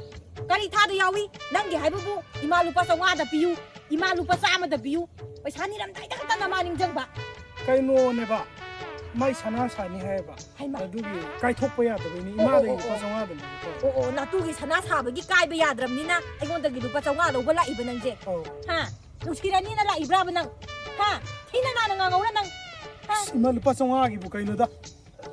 ꯀꯔꯤ ꯊꯥꯗ ꯌꯥꯎꯏ? ꯅꯪꯒꯤ ꯍꯥꯏꯕꯕꯨ ꯏꯃꯥ ꯂꯨꯄꯥ ꯆꯥꯝꯃꯉꯥꯗ ꯄꯤꯌꯨ, ꯏꯃꯥ ꯂꯨꯄꯥ ꯆꯥꯝꯃꯗ ꯄꯤꯌꯨ, ꯄꯩꯁꯥ ꯅꯤꯔꯝꯗꯥꯏꯗ ꯈꯛꯇ ꯅꯃꯥ ꯅꯤꯡꯁꯤꯡꯕ꯫ ꯀꯩꯅꯣꯅꯦꯕ, ꯃꯥꯏ ꯁꯅꯥ ꯁꯥꯅꯤ ꯍꯥꯏꯌꯦꯕ꯫ ꯍꯩꯃꯥ꯫ ꯑꯗꯨꯒꯤ ꯀꯥꯏꯊꯣꯛꯄ ꯌꯥꯗꯕꯩꯅꯤ, ꯑꯣ, ꯑꯣ, ꯏꯃꯥꯗꯒꯤ ꯑꯣ, ꯂꯨꯄꯥ ꯑꯣ꯫ ꯆꯥꯝꯃꯉꯥꯗꯅꯦꯕꯀꯣ꯫ ꯑꯣ, ꯑꯣ, ꯅꯥꯇꯨꯒꯤ ꯁꯅꯥ ꯁꯥꯕꯒꯤ ꯀꯥꯏꯕ ꯌꯥꯗ꯭ꯔꯕꯅꯤꯅ ꯑꯩꯉꯣꯟꯗꯒꯤ ꯂꯨꯄꯥ ꯆꯥꯝꯃꯉꯥ ꯂꯧꯕ ꯂꯥꯛꯏꯕ ꯅꯪꯁꯦ? ꯑꯧ꯫ ꯍꯥ? ꯅꯨꯡꯁꯤꯔꯅꯤꯅ ꯂꯥꯛꯏꯕ꯭ꯔꯥꯕ ꯅꯪ? ꯍꯥ? ꯊꯤꯅ ꯅꯥꯟꯅ ꯉꯥꯡꯍꯧꯔ ꯅꯪ? ꯍꯥ? ꯑꯁ, ꯏꯃꯥ, ꯂꯨꯄꯥ ꯆꯥꯝꯃꯉꯥꯒꯤꯕꯨ ꯀꯩꯅꯣꯗ?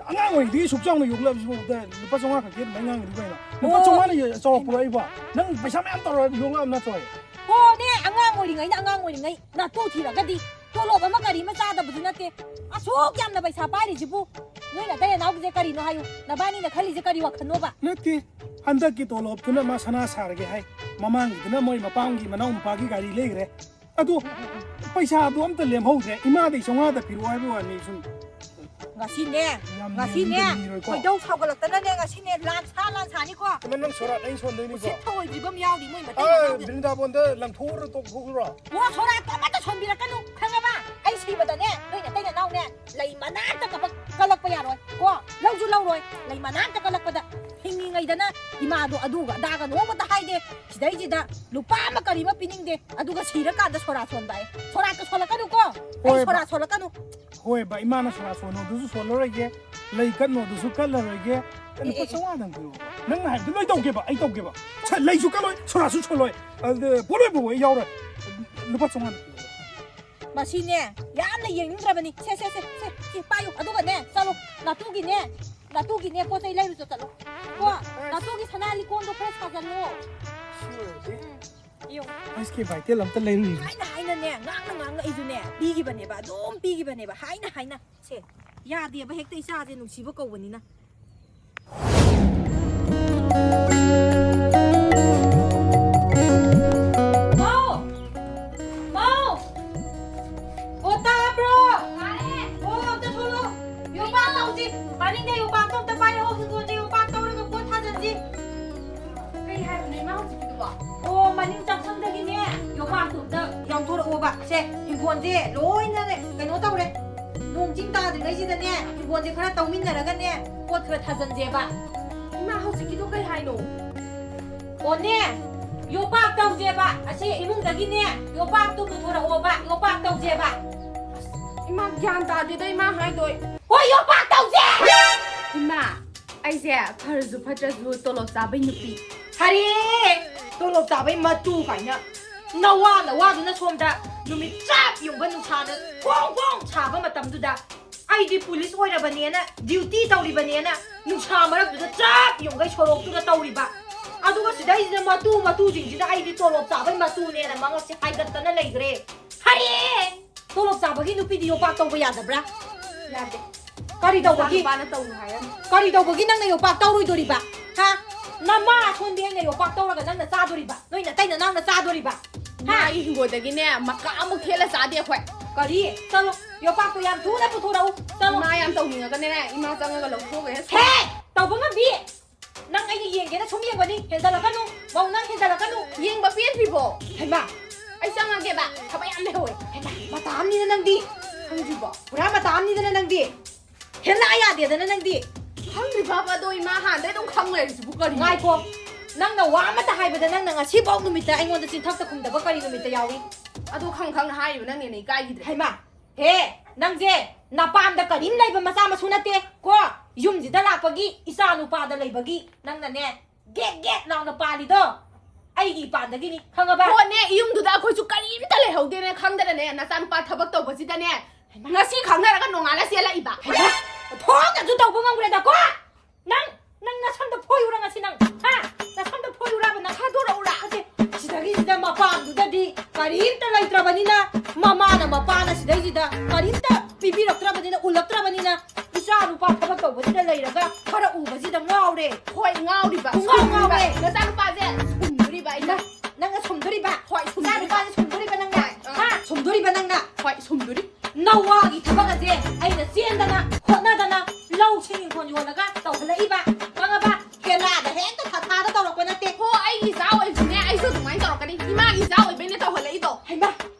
ꯑꯉꯥꯡ ꯑꯣꯏꯔꯤꯗꯒꯤ ꯁꯨꯛ ꯆꯥꯎꯅ ꯌꯣꯛꯂꯛꯑꯕꯁꯤꯕꯨ ꯂꯨꯄꯥ ꯆꯥꯝꯃꯉꯥ ꯈꯛꯀꯤ ꯑꯗꯨꯃꯥꯏꯅ ꯉꯥꯡꯉꯤꯗꯨ ꯀꯩꯅꯣ? ꯂꯨꯄꯥ ꯑꯣ꯫ ꯆꯥꯝꯃꯉꯥꯅ ꯆꯥꯎꯔꯛꯄ꯭ꯔꯣ ꯑꯩꯕꯣ? ꯅꯪ ꯄꯩꯁꯥ ꯃꯌꯥꯝ ꯇꯧꯔꯒ ꯌꯣꯛꯂꯛꯑꯕ ꯅꯠꯇ꯭ꯔꯣ ꯑꯩ? ꯍꯣꯅꯦ, ꯑꯉꯥꯡ ꯑꯣꯏꯔꯤꯉꯩꯗ ꯑꯉꯥꯡ ꯑꯣꯏꯔꯤꯉꯩ ꯅꯥꯇꯨ ꯊꯤꯔꯒꯗꯤ ꯇꯣꯂꯣꯞ ꯑꯃ ꯀꯔꯤ ꯑꯃ ꯆꯥꯗꯕꯁꯨ ꯅꯠꯇꯦ꯫ ꯑꯁꯨꯛ ꯌꯥꯝꯅ ꯄꯩꯁꯥ ꯄꯥꯏꯔꯤꯁꯤꯕꯨ ꯅꯣꯏ ꯅꯇꯩ ꯅꯅꯥꯎꯒꯤꯁꯦ ꯀꯔꯤꯅꯣ ꯍꯥꯏꯌꯨ? ꯅꯕꯥꯅꯤꯅ ꯈꯜꯂꯤꯁꯦ ꯀꯔꯤ ꯋꯥꯈꯜꯅꯣꯕ? ꯅꯠꯇꯦ, ꯍꯟꯗꯛꯀꯤ ꯇꯣꯂꯣꯞꯇꯨꯅ ꯃꯥ ꯁꯅꯥ ꯁꯥꯔꯒꯦ ꯍꯥꯏ, ꯃꯃꯥꯡꯒꯤꯗꯨꯅ ꯃꯣꯏ ꯃꯄꯥꯝꯒꯤ ꯃꯅꯥꯎ ꯅꯨꯄꯥꯒꯤ ꯒꯥꯔꯤ ꯂꯩꯈ꯭ꯔꯦ꯫ ꯑꯗꯨ ꯄꯩꯁꯥꯗꯣ ꯑꯝꯇ ꯂꯦꯝꯍꯧꯗ꯭ꯔꯦ꯫ ꯏꯃꯥꯗꯩ ꯆꯥꯝꯃꯉꯥꯗ ꯄꯤꯔꯛꯑꯣ ꯍꯥꯏꯕ ꯋꯥꯅꯤ ꯁꯨꯝ꯫ ꯉꯁꯤꯅꯦ, ꯌꯥꯝ ꯉꯁꯤꯅꯦ, ꯅꯤꯡꯕ ꯅꯤꯔꯣꯏꯀꯣ꯫ ꯈꯣꯏꯗꯧ ꯁꯥꯎꯒꯠꯂꯛꯇꯅꯅꯦ, ꯉꯁꯤꯅꯦ ꯂꯥꯟ ꯁꯥ ꯂꯥꯟ ꯁꯥꯅꯤꯀꯣ꯫ ꯑꯃ ꯅꯪ ꯁꯣꯔꯥꯠ ꯑꯩ ꯁꯣꯟꯗꯣꯏꯅꯤꯀꯣ꯫ ꯎꯁꯤꯠ ꯊꯑꯣꯏꯗ꯭ꯔꯤꯕ ꯑꯃ ꯌꯥꯎꯔꯤ ꯃꯣꯏ ꯃꯇꯩ ꯑꯥ, ꯃꯅꯥꯎꯗꯤ꯫ ꯕ꯭ꯔꯤꯟꯗꯥꯕꯣꯟꯗ ꯂꯪꯊꯣꯛꯎꯔ ꯇꯣꯛꯊꯣꯛꯎꯔꯣ꯫ ꯋꯥ ꯁꯣꯔꯥꯠ ꯑꯃꯠꯇ ꯁꯣꯟꯕꯤꯔꯛꯀꯅꯨ, ꯈꯪꯉꯕ? ꯑꯩ ꯁꯤꯕꯗꯅꯦ, ꯅꯣꯏ ꯅꯇꯩ ꯅꯅꯥꯎꯅꯦ, ꯂꯩ ꯃꯅꯥ ꯑꯝꯇ ꯀꯄꯛ-, ꯀꯜꯂꯛꯄ ꯌꯥꯔꯣꯏ ꯀꯣ꯫ ꯂꯧꯁꯨ ꯂꯧꯔꯣꯏ, ꯂꯩ ꯃꯅꯥ ꯑꯝꯇ ꯀꯜꯂꯛꯄꯗ꯫ ꯍꯤꯡꯉꯤꯉꯩꯗꯅ ꯏꯃꯥꯗꯣ ꯑꯗꯨꯒ ꯑꯗꯥꯒ ꯅꯣꯡꯃꯇ ꯍꯥꯏꯗꯦ꯫ ꯁꯤꯗꯩꯁꯤꯗ ꯂꯨꯄꯥ ꯑꯃ ꯀꯔꯤ ꯑꯃ ꯄꯤꯅꯤꯡꯗꯦ, ꯑꯗꯨꯒ ꯁꯤꯔꯀꯥꯟꯗ ꯁꯣꯔꯥ ꯁꯣꯟꯕ ꯍꯥꯏ꯫ ꯁꯣꯔꯥꯠꯀ ꯁꯣꯜꯂꯛꯀꯅꯨ ꯀꯣ꯫ ꯑꯩ ꯍꯣꯏ, ꯁꯣꯔꯥ ꯕꯥ-, ꯁꯣꯜꯂꯛꯀꯅꯨ꯫ ꯍꯣꯏ ꯕꯥ, ꯏꯃꯥꯅ ꯁꯣꯔꯥ ꯁꯣꯟꯅꯣꯗꯨꯁꯨ ꯁꯣꯜꯂꯔꯣꯏꯒꯦ, ꯂꯩ ꯀꯠꯅꯣꯗꯨꯁꯨ ꯀꯠꯂꯔꯣꯏꯒꯦ꯫ ꯑꯦ, ꯂꯨꯄꯥ ꯑꯦ, ꯑꯦ꯫ ꯆꯥꯝꯃꯉꯥꯗꯪ ꯄꯤꯔꯛꯑꯣ꯫ ꯅꯪꯅ ꯍꯥꯏꯕꯗꯨ ꯂꯣꯏ ꯇꯧꯒꯦꯕ, ꯑꯩ ꯇꯧꯒꯦꯕ꯫ ꯁ-, ꯂꯩꯁꯨ ꯀꯠꯂꯣꯏ, ꯁꯣꯔꯥꯁꯨ ꯁꯣꯜꯂꯣꯏ, ꯑꯗꯨ ꯄꯣꯠꯂꯣꯏꯕꯕꯨ ꯑꯩ ꯌꯥꯎꯔꯣꯏ꯫ ꯂꯨꯄꯥ ꯆꯥꯝꯃꯉꯥꯗ ꯄꯤꯔꯛꯑꯣ꯫ ꯃꯁꯤꯅꯦ, ꯌꯥꯝꯅ ꯌꯦꯡꯅꯤꯡꯗ꯭ꯔꯕꯅꯤ꯫ ꯁꯦ, ꯁꯦ, ꯁꯦ, ꯁꯦ, ꯁꯤ ꯄꯥꯏꯌꯨ꯫ ꯑꯗꯨꯒꯅꯦ, ꯆꯠꯂꯣ꯫ ꯅꯥꯇꯨꯒꯤꯅꯦ, ꯅꯥꯇꯨꯒꯤꯅꯦ, ꯄꯣꯠ ꯆꯩ ꯂꯩꯔꯨꯆꯣ ꯆꯠꯂꯣ꯫ ꯀꯣ, ꯑꯁ꯫ ꯅꯥꯇꯨꯒꯤ ꯁꯅꯥ ꯂꯤꯛꯀꯣꯟꯗꯣ ꯈꯔ ꯁꯥꯖꯜꯂꯣ꯫ ꯁꯤ ꯑꯣꯏꯔꯗꯤ ꯎꯝ, ꯌꯦꯡꯉꯣ꯫ ꯑꯥꯏꯁ ꯀ꯭ꯔꯤꯝ ꯕꯥꯏꯇꯦꯜ ꯑꯝꯇ ꯂꯩꯔꯨꯏ꯫ ꯍꯥꯏꯅ ꯍꯥꯏꯅꯅꯦ, ꯉꯥꯡꯅ ꯉꯥꯡꯅ ꯑꯩꯁꯨꯅꯦ, ꯄꯤꯈꯤꯕꯅꯦꯕ, ꯑꯗꯨꯝ ꯄꯤꯈꯤꯕꯅꯦꯕ, ꯍꯥꯏꯅ ꯍꯥꯏꯅ꯫ ꯁꯦ, ꯌꯥꯗꯦꯕ ꯍꯦꯛꯇ ꯏꯆꯥꯁꯦ ꯅꯨꯡꯁꯤꯕ ꯀꯧꯕꯅꯤꯅ꯫ ꯃꯧ! ꯃꯧ! ꯑꯣ, ꯇꯥꯕ꯭ꯔꯣ? ꯇꯥꯔꯦ꯫ ꯑꯣ, ꯑꯝꯇ ꯊꯣꯛꯂꯛꯑꯣ꯫ ꯌꯣꯄꯥꯛ ꯇꯧꯁꯤ꯫ ꯃꯅꯤꯡꯗ ꯌꯣꯄꯥꯛꯇꯣ ꯑꯝꯇ ꯄꯥꯏꯔꯛꯑꯣ꯫ ꯍꯤꯡꯒꯣꯜꯗ ꯌꯣꯄꯥꯛ ꯇꯧꯔꯒ ꯄꯣꯠ ꯊꯥꯖꯤꯟꯁꯤ꯫ ꯀꯩ ꯍꯥꯏꯕꯅꯣ ꯏꯃꯥ ꯍꯧꯖꯤꯛꯀꯤꯗꯨꯕꯣ? ꯑꯣ, ꯃꯅꯤꯡ ꯆꯥꯛꯁꯪꯗꯒꯤꯅꯦ, ꯌꯣꯄꯥꯛꯇꯣ ꯑꯝꯇ ꯌꯥꯎꯊꯣꯔꯛꯑꯣꯕ꯫ ꯁꯦ, ꯍꯤꯡꯒꯣꯜꯁꯦ ꯂꯣꯏꯅꯅꯦ ꯀꯩꯅꯣ ꯇꯧꯔꯦ꯫ ꯅꯣꯡ ꯆꯤꯡ ꯇꯥꯗ꯭ꯔꯤꯉꯩꯁꯤꯗꯅꯦ, ꯍꯤꯡꯒꯣꯜꯁꯦ ꯈꯔ ꯇꯧꯃꯤꯟꯅꯔꯒꯅꯦ, ꯄꯣꯠ ꯈꯔ ꯊꯥꯖꯟꯁꯦꯕ꯫ ꯏꯃꯥ, ꯍꯧꯖꯤꯛꯀꯤꯗꯣ ꯀꯩ ꯍꯥꯏꯅꯣ? ꯑꯣꯅꯦ, ꯌꯣꯄꯥꯛ ꯇꯧꯁꯦꯕ꯫ ꯑꯁꯤ ꯏꯃꯨꯡꯗꯒꯤꯅꯦ, ꯌꯣꯄꯥꯛꯇꯨ ꯄꯨꯊꯣꯔꯛꯑꯣꯕ, ꯌꯣꯄꯥꯛ ꯇꯧꯁꯦꯕ꯫ ꯑꯁ, ꯏꯃꯥ, ꯒ꯭ꯌꯥꯟ ꯇꯥꯗꯦꯗ ꯏꯃꯥ ꯍꯥꯏꯗꯣ꯫ ꯍꯣꯏ, ꯌꯣꯄꯥꯛ ꯇꯧꯁꯦ! ꯏꯃꯥ, ꯑꯩꯁꯦ ꯐꯔꯁꯨ ꯐꯠꯇ꯭ꯔꯁꯨ ꯇꯣꯂꯣꯞ ꯆꯥꯕꯩ ꯅꯨꯄꯤ꯫ ꯐꯔꯦ! ꯇꯣꯂꯣꯞ ꯆꯥꯕꯩ ꯃꯇꯨ ꯀꯥꯏꯅ꯫ ꯅꯋꯥ ꯅꯋꯥꯗꯨꯅ ꯁꯣꯝꯗ ꯅꯨꯃꯤꯠ ꯆꯞ ꯌꯨꯡꯕ ꯅꯨꯡꯁꯥꯅ ꯐꯣꯡ ꯐꯣꯡ ꯁꯥꯕ ꯃꯇꯝꯗꯨꯗ ꯑꯩꯗꯤ ꯄꯨꯂꯤꯁ ꯑꯣꯏꯔꯕꯅꯦꯅ, ꯗ꯭ꯌꯨꯇꯤ ꯇꯧꯔꯤꯕꯅꯦꯅ ꯅꯨꯡꯁꯥ ꯃꯔꯛꯇꯨꯗ ꯆꯞ ꯌꯨꯡꯈꯩ ꯁꯣꯔꯣꯛꯇꯨꯗ ꯇꯧꯔꯤꯕ꯫ ꯑꯗꯨꯒ ꯁꯤꯗꯩꯁꯤꯗ ꯃꯇꯨ ꯃꯇꯨꯁꯤꯡꯁꯤꯗ ꯑꯩꯗꯤ ꯇꯣꯂꯣꯞ ꯆꯥꯕꯩ ꯃꯇꯨꯅꯦꯅ ꯃꯉꯛꯁꯦ ꯍꯥꯏꯒꯠꯇꯅ ꯂꯩꯈ꯭ꯔꯦ꯫ ꯍꯔꯦ! ꯇꯣꯂꯣꯞ ꯆꯥꯕꯒꯤ ꯅꯨꯄꯤꯗꯤ ꯌꯣꯄꯥꯛ ꯇꯧꯕ ꯌꯥꯗꯕ꯭ꯔꯥ? ꯌꯥꯗꯦ꯫ ꯀꯔꯤ ꯇꯧꯕꯒꯤ? ꯅꯨꯄꯥꯅ ꯇꯧꯅꯨ ꯍꯥꯏꯔꯝꯃꯤ꯫ ꯀꯔꯤ ꯇꯧꯕꯒꯤ ꯅꯪꯅ ꯌꯣꯄꯥꯛ ꯇꯧꯔꯣꯏꯗꯣꯔꯤꯕ? ꯍꯥ? ꯅꯃꯥ ꯑꯁꯣꯟꯕꯤ ꯑꯩꯅ ꯌꯣꯄꯥꯛ ꯇꯧꯔꯒ ꯅꯪꯅ ꯆꯥꯗꯣꯔꯤꯕ? ꯅꯣꯏ ꯅꯇꯩ ꯅꯅꯥꯎꯅ ꯆꯥꯗꯣꯔꯤꯕ? ꯍꯥ? ꯏꯃꯥꯒꯤ ꯍꯤꯡꯒꯣꯜꯗꯒꯤꯅꯦ ꯃꯀꯥ ꯑꯃꯨꯛ ꯍꯦꯛꯂ ꯆꯥꯗꯦ ꯑꯩꯈꯣꯏ꯫ ꯀꯔꯤ? ꯆꯠꯂꯣ, ꯌꯣꯄꯥꯛꯇꯣ ꯌꯥꯝ ꯊꯨꯅ ꯄꯨꯊꯣꯔꯛꯎ꯫ ꯆꯠꯂꯣ꯫ ꯏꯃꯥ ꯌꯥꯝ ꯇꯧꯅꯤꯡꯉꯒꯅꯦ, ꯏꯃꯥ ꯆꯪꯉꯒ ꯂꯧꯊꯣꯛꯑꯒ ꯍꯦꯛ ꯍꯦ! ꯇꯧꯕ ꯉꯝꯕꯤ! ꯅꯪ ꯑꯩꯅ ꯌꯦꯡꯒꯦꯅ ꯁꯨꯝ ꯌꯦꯡꯕꯅꯤ꯫ ꯍꯦꯟꯖꯜꯂꯛꯀꯅꯨ꯫ ꯃꯧ ꯅꯪ ꯍꯦꯟꯖꯜꯂꯛꯀꯅꯨ꯫ ꯌꯦꯡꯕ ꯄꯦꯟꯗ꯭ꯔꯤꯕꯣ? ꯍꯩꯃꯥ! ꯑꯩ ꯆꯪꯉꯒꯦꯕ, ꯊꯕꯛ ꯌꯥꯝ ꯂꯩꯍꯧꯋꯦ꯫ ꯍꯩꯃꯥ! ꯃꯇꯥ ꯑꯃꯅꯤꯗ ꯅꯪꯗꯤ꯫ ꯈꯪꯗ꯭ꯔꯤꯕꯣ? ꯄꯨꯔꯥ ꯃꯇꯥ ꯑꯃꯅꯤꯗꯅ ꯅꯪꯗꯤ꯫ ꯍꯦꯜꯂꯛꯑ ꯌꯥꯗꯦꯗꯅ ꯅꯪꯗꯤ꯫ ꯈꯪꯗ꯭ꯔꯤꯕꯕ ꯑꯗꯣ ꯏꯃꯥ ꯍꯥꯟꯅꯗꯩ ꯑꯗꯨꯝ ꯈꯪ ꯂꯩꯔꯤꯁꯤꯕꯨ ꯀꯔꯤꯅꯣ? ꯉꯥꯏꯈꯣ꯫ ꯅꯪꯅ ꯋꯥ ꯑꯃꯠꯇ ꯍꯥꯏꯕꯗ ꯅꯪꯅ ꯉꯁꯤꯐꯥꯎ ꯅꯨꯃꯤꯠꯇ ꯑꯩꯉꯣꯟꯗ ꯆꯤꯟꯊꯛꯇ ꯈꯨꯝꯗꯕ ꯀꯔꯤ ꯅꯨꯃꯤꯠꯇ ꯌꯥꯎꯏ? ꯑꯗꯣ ꯈꯪ ꯈꯪꯅ ꯍꯥꯏꯔꯤꯕ ꯅꯪꯅ ꯍꯦꯟꯅ ꯏꯀꯥꯏꯈꯤꯗ꯭ꯔꯦ꯫ ꯍꯩꯃꯥ! ꯍꯦ! ꯅꯪꯁꯦ ꯅꯄꯥꯝꯗ ꯀꯔꯤꯝ ꯂꯩꯕ ꯃꯆꯥ ꯃꯁꯨ ꯅꯠꯇꯦ ꯀꯣ? ꯌꯨꯝꯁꯤꯗ ꯂꯥꯛꯄꯒꯤ, ꯏꯆꯥ ꯅꯨꯄꯥꯗ ꯂꯩꯕꯒꯤ ꯅꯪꯅꯅꯦ, ꯒꯦꯠ ꯒꯦꯠ ꯂꯥꯎꯅ ꯄꯥꯜꯂꯤꯗꯣ ꯑꯩꯒꯤ ꯏꯄꯥꯟꯗꯒꯤꯅꯤ, ꯈꯪꯉꯕ? ꯍꯣꯅꯦ, ꯏꯌꯨꯝꯗꯨꯗ ꯑꯩꯈꯣꯏꯁꯨ ꯀꯔꯤꯝꯇ ꯂꯩꯍꯧꯗꯦꯅꯦ, ꯈꯪꯗꯅꯅꯦ ꯅꯆꯥꯅꯨꯄꯥ ꯊꯕꯛ ꯇꯧꯕꯁꯤꯗꯅꯦ, ꯍꯩꯃꯥ꯫ ꯉꯁꯤ ꯈꯪꯅꯔꯒ ꯅꯣꯡꯉꯥꯜꯂ ꯆꯦꯜꯂꯛꯏꯕ꯫ ꯍꯩꯃꯥ! ꯊꯣꯛꯅꯁꯨ ꯇꯧꯕ ꯉꯝꯈ꯭ꯔꯦꯗꯀꯣ? ꯅꯪ, ꯅꯪ ꯅꯁꯝꯗ ꯐꯣꯏꯔꯨꯔꯥ ꯉꯁꯤ ꯅꯪ? ꯍꯥ? ꯅꯁꯝꯗ ꯐꯣꯏꯔꯨꯔꯥꯕ ꯅꯪ? ꯊꯥꯗꯣꯔꯛꯎꯔꯥ? ꯅꯠꯇꯦ, ꯁꯤꯗꯒꯤꯁꯤꯗ ꯃꯄꯥꯟꯗꯨꯗꯗꯤ ꯀꯔꯤꯝꯇ ꯂꯩꯇ꯭ꯔꯕꯅꯤꯅ, ꯃꯃꯥꯅ ꯃꯄꯥꯅ ꯁꯤꯗꯩꯁꯤꯗ ꯀꯔꯤꯝꯇ ꯄꯤꯕꯤꯔꯛꯇ꯭ꯔꯕꯅꯤꯅ, ꯎꯜꯂꯛꯇ꯭ꯔꯕꯅꯤꯅ, ꯏꯆꯥ ꯅꯨꯄꯥ ꯊꯕꯛ ꯇꯧꯕꯁꯤꯗ ꯂꯩꯔꯒ ꯈꯔ ꯎꯕꯁꯤꯗ ꯉꯥꯎꯔꯦ꯫ ꯍꯣꯏ, ꯉꯥꯎꯔꯤꯕ꯫ ꯄꯨꯡꯉꯥꯎ ꯁꯨꯝꯗꯣꯔꯤꯕ꯫ ꯉꯥꯎꯔꯦ꯫ ꯅꯆꯥꯅꯨꯄꯥꯁꯦ ꯁꯨꯝꯗꯣꯔꯤꯕ ꯑꯩꯅ꯫ ꯅꯪ, ꯅꯪꯅ ꯁꯨꯝꯗꯣꯔꯤꯕ? ꯍꯣꯏ, ꯁꯨꯝꯗꯣꯔꯤꯕ꯫ ꯏꯆꯥ ꯅꯨꯄꯥꯁꯦ ꯁꯨꯝꯗꯣꯔꯤꯕ ꯅꯪꯅ? ꯍꯣꯏ, ꯑꯥ꯫ ꯍꯥ? ꯁꯨꯝꯗꯣꯔꯤꯕ ꯅꯪꯅ? ꯍꯣꯏ, ꯁꯨꯝꯗꯣꯔꯤ꯫ ꯅꯋꯥꯒꯤ ꯊꯕꯛ ꯑꯁꯦ ꯑꯩꯅ ꯆꯦꯟꯗꯅ, ꯍꯣꯠꯅꯗꯅ, ꯂꯧꯁꯤꯡ ꯏꯪꯈꯣꯜ ꯌꯣꯜꯂꯒ ꯇꯧꯍꯜꯂꯛꯏꯕ, ꯈꯪꯉꯕ? ꯍꯦꯂꯥꯗ ꯍꯦꯛꯇ ꯊꯥꯊꯥꯗ ꯇꯧꯔꯛꯄ ꯅꯠꯇꯦ꯫ ꯍꯣ, ꯑꯩꯒꯤ ꯏꯆꯥ ꯑꯣꯏꯕꯅꯦ, ꯑꯩꯁꯨ ꯑꯗꯨꯃꯥꯏꯅ ꯇꯧꯔꯛꯀꯅꯤ꯫ ꯏꯃꯥꯒꯤ ꯏꯆꯥ ꯑꯣꯏꯕꯩꯅꯦ ꯇꯧꯍꯜꯂꯛꯏꯗꯣ꯫ ꯍꯩꯃꯥ,